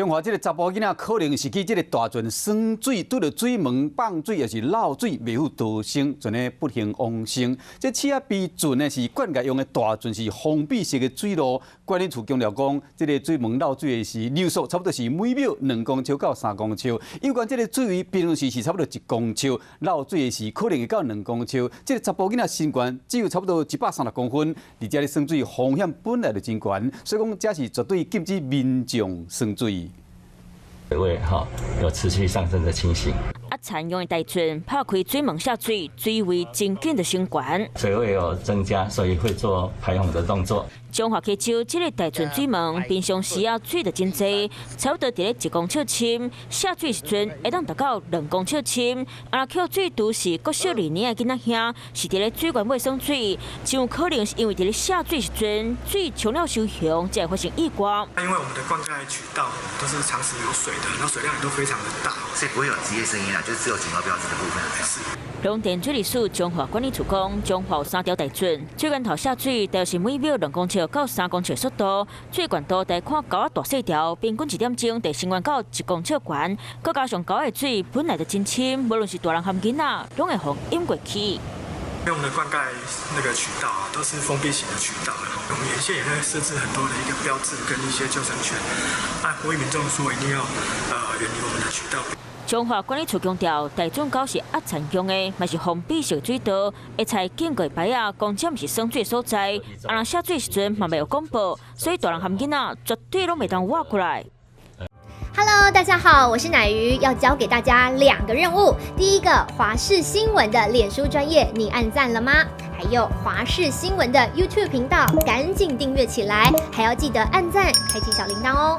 彰化這个查埔囡仔可能是去這个大圳耍水，拄著水門放水，抑是漏水，袂赴逃生，就按呢不幸往生。這市仔埤圳呢是灌溉用的大圳，是封閉式的水路。管理處強調講，這个水門漏水的時流速差不多是每秒2公尺到3公尺。有關這个水位平常時是差不多1公尺，漏水的時可能會到兩公尺。這个查埔囡仔身懸只有差不多130公分，而且咧耍水風險本來就真懸，所以講這是絕對禁止民眾耍水。水位哈有持續上升的情形。啊，田用的大圳拍開水門下水，水位真緊就升懸。水位有增加，所以會做排洪的動作。彰化溪州這个大圳水門，平常時啊水就真濟，差不多佇咧1公尺深，下水時陣會當達到2公尺深。啊，抾水池是國小二年的囡仔兄，是佇咧水源尾耍水，真有可能是因為佇咧下水時陣水沖了傷雄，才會發生意外。因為我們的灌溉渠道都是長時有水的，那水量也都非常的大，所以不會有職業聲音啦，就是只有警告標誌的部分。是。農田水利署彰化管理處講，彰化有三條大圳，水源頭下水大約是每秒2公尺到3公尺速度，水懸度大看溝仔大細條，平均一點鐘就升懸到1公尺懸，閣加上溝的水本來就真深，無論是大人和囡仔，攏會予淹過去。因為我們的灌溉那個渠道啊，都是封閉型的渠道，我們沿線也會設置很多的一個標誌跟一些救生圈，啊，呼籲民眾說一定要遠離我們的渠道。彰化管理處強調，大圳溝是壓田用的，嘛是封閉式水道，會採警告牌仔，講這毋是耍水所在，啊，若下水時陣嘛袂有廣播，所以大人和囡仔絕對攏袂當挖過來。 Hello，大家好，我是奶魚，要交給大家兩個任務。第一個，華視新聞的臉書專頁，你按讚了嗎？還有華視新聞的 YouTube 頻道，趕緊訂閱起來，還要記得按讚，開啟小鈴鐺哦。